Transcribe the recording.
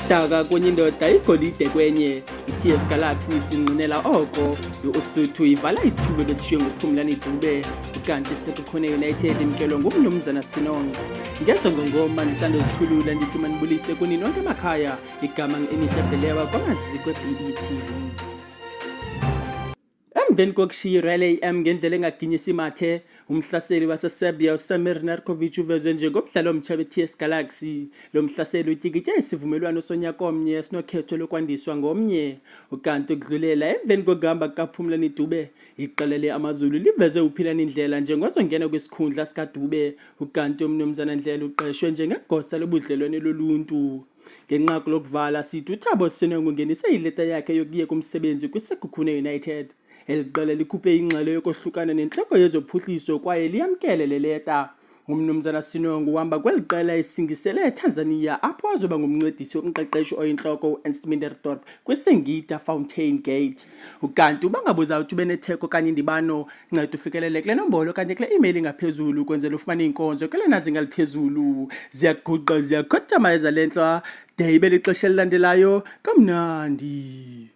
Udaka kwenye indoda igolide kwenye. I-TS Galaxy isingqinela oko. I-Usuthu ivala isithuba ebesishiywe nguPhumlani Dube. Ukanti iSekhukhune United imkelwe nguMnumzana Sinong. Ngezo ngongoma ndisandozithulula ndithi manibulise kuni nonke emakhaya. Igama ngu-Emihle Bhelewa kwamaziko e-BETV. Emveni kokushiya iReal AM ngendlela engaginyisi mathe, umhlaseli waseSerbia uSamir Nurkovic uvezwe njengomdlali omtsha weTS Galaxy. Lo mhlaseli utyikitye isivumelwano sonyaka omnye esinokhetho lokwandiswa ngomnye. Ukanti ukudlulela emveni kokuhamba kukaPhumlani Dube, iqela le-AmaZulu liveze uPhilani Ndlela njengozongena kwisikhundla sikaDube. Ukanti uMnumzana Ndlela uqeshwe njengegosa lobudlelwane loluntu. Ngenqaku lokuvala sithi uThabo Senong ungenise ileta yakhe yokuyeka umsebenzi kwiSekhukhune United. Eli qela likhuphe ingxelo yokohlukana nentloko yezophuhliso kwaye liyamkele le leta. Umnumzana Sinong uhamba kweli qela esingisele eTanzania apho azoba ngumncedisi womqeqeshi oyintloko u-Ernst Middendorp kwiSingida Fountain Gate. Ukanti uba ngaba uzawuthi ube netheko okanye indibano, Nceda ufikelele kule nombolo okanye kule email ingaphezulu ukwenzela ufumane iinkonzo kwelona zinga liphezulu. Ziyaguqa ziyakhothama ezalentlwa de ibe lixesha elilandelayo. Kamnandi.